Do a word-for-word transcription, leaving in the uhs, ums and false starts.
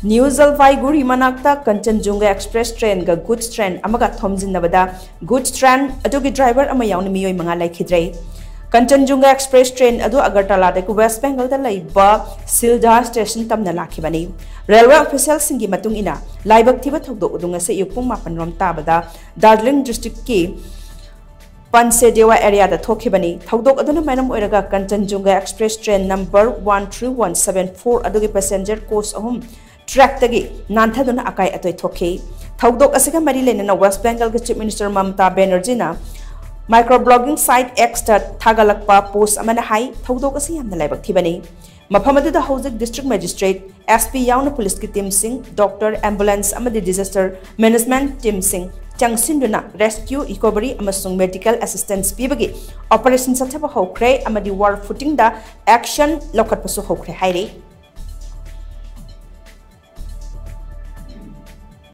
New ꯖꯜꯄꯥꯏꯒꯨꯔꯤ ꯃꯅꯥꯛꯇ ꯀꯟꯆꯟꯖꯨꯡꯒ express ꯇ꯭ꯔꯦꯟꯒ goods train ꯑꯃꯒ ꯊꯣꯝꯖꯤꯟꯅꯕꯗ goods train ꯑꯗꯨꯒꯤ ꯗ꯭ꯔꯥꯏꯚꯔ ꯑꯃ ꯌꯥꯎꯅ ꯃꯤꯑꯣꯏ ꯃꯉꯥ ꯂꯩꯈꯤꯗ꯭ꯔꯦ꯫ ꯀꯟꯆꯟꯖꯨꯡꯒ ꯑꯦꯛꯁꯄ꯭ꯔꯦꯁ ꯇ꯭ꯔꯦꯟ ꯑꯗꯨ ꯑꯒꯔꯇꯂꯥꯗꯒꯤ ꯋꯦꯁ ꯕꯦꯡꯒꯜꯗ ꯂꯩꯕ ꯁꯤꯜꯗꯥ ꯁ꯭ꯇꯦꯁꯟ ꯇꯝꯅ ꯂꯥꯛꯈꯤꯕꯅꯤ꯫ ꯔꯦꯜꯋꯦ ꯑꯣꯐꯤꯁꯤꯌꯦꯜꯁꯤꯡꯒꯤ ꯃꯇꯨꯡ ꯏꯟꯅ, ꯂꯥꯏꯕꯛ ꯊꯤꯕ ꯊꯧꯗꯣꯛ ꯑꯗꯨ ꯉꯁꯤ ꯑꯌꯨꯛ ꯄꯨꯡ ꯃꯥꯄꯟ ꯔꯣꯝ ꯇꯥꯕꯗ ꯗꯥꯔꯖꯤꯂꯤꯡ ꯗꯤꯁꯇ꯭ꯔꯤꯛꯀꯤ ꯄꯟꯁꯦꯗꯦꯋꯥ ꯑꯦꯔꯤꯌꯥꯗ ꯊꯣꯛꯈꯤꯕꯅꯤ꯫ ꯊꯧꯗꯣꯛ ꯑꯗꯨꯅ ꯃꯔꯝ ꯑꯣꯏꯔꯒ Kanchenjunga express train number one three one seven four ꯑꯗꯨꯒꯤ ꯄꯦꯁꯦꯟꯖꯔ ꯀꯣꯆ ꯑꯍꯨꯝ ꯇ꯭ꯔꯦꯛꯇꯒꯤ ꯅꯥꯟꯊꯗꯨꯅ ꯑꯀꯥꯏ ꯑꯇꯣꯏ ꯊꯣꯛꯈꯤ꯫ ꯊꯧꯗꯣꯛ ꯑꯁꯤꯒ ꯃꯔꯤ ꯂꯩꯅꯅ ꯋꯦꯁ ꯕꯦꯡꯒꯜꯒꯤ ꯆꯤꯐ ꯃꯤꯅꯤꯁꯇꯔ ꯃꯃꯇꯥ ꯕꯦꯅꯔꯖꯤꯅ ꯃꯥꯏꯀ꯭ꯔꯣ ꯕ꯭ꯂꯣꯒꯤꯡ ꯁꯥꯏꯠ ꯑꯦꯛꯁꯇ ꯊꯥꯒꯠꯂꯛꯄ ꯄꯣꯁ ꯑꯃꯅ ꯍꯥꯏ, ꯊꯧꯗꯣꯛ ꯑꯁꯤ ꯌꯥꯝꯅ ꯂꯥꯏꯕꯛ ꯊꯤꯕꯅꯤ꯫ ꯃꯐꯝ ꯑꯗꯨꯗ ꯍꯧꯖꯤꯛ ꯗꯤꯁꯇ꯭ꯔꯤꯛ ꯃꯦꯖꯤꯁꯇ꯭ꯔꯦꯠ, ꯑꯦꯁ ꯄꯤ ꯌꯥꯎꯅ ꯄꯨꯂꯤꯁꯀꯤ ꯇꯤꯝꯁꯤꯡ, ꯗꯣꯛꯇꯔ, ꯑꯦꯝꯕꯨꯂꯦꯟꯁ ꯑꯃꯗꯤ ꯗꯤꯖꯥꯁꯇꯔ ꯃꯦꯅꯦꯖꯃꯦꯟꯠ ꯇꯤꯝꯁꯤꯡ ꯆꯪꯁꯤꯟꯗꯨꯅ ꯔꯦꯁꯀ꯭ꯌꯨ, ꯔꯤꯀꯣꯚꯔꯤ ꯑꯃꯁꯨꯡ ꯃꯦꯗꯤꯀꯦꯜ ꯑꯦꯁꯤꯁꯇꯦꯟꯁ ꯄꯤꯕꯒꯤ ꯑꯣꯄꯔꯦꯁꯟ ꯆꯠꯊꯕ ꯍꯧꯈ꯭ꯔꯦ ꯑꯃꯗꯤ ꯋꯥꯔ ꯐꯨꯇꯤꯡꯗ ꯑꯦꯛꯁꯟ ꯂꯧꯈꯠꯄꯁꯨ ꯍꯧꯈ꯭ꯔꯦ ꯍꯥꯏꯔꯤ꯫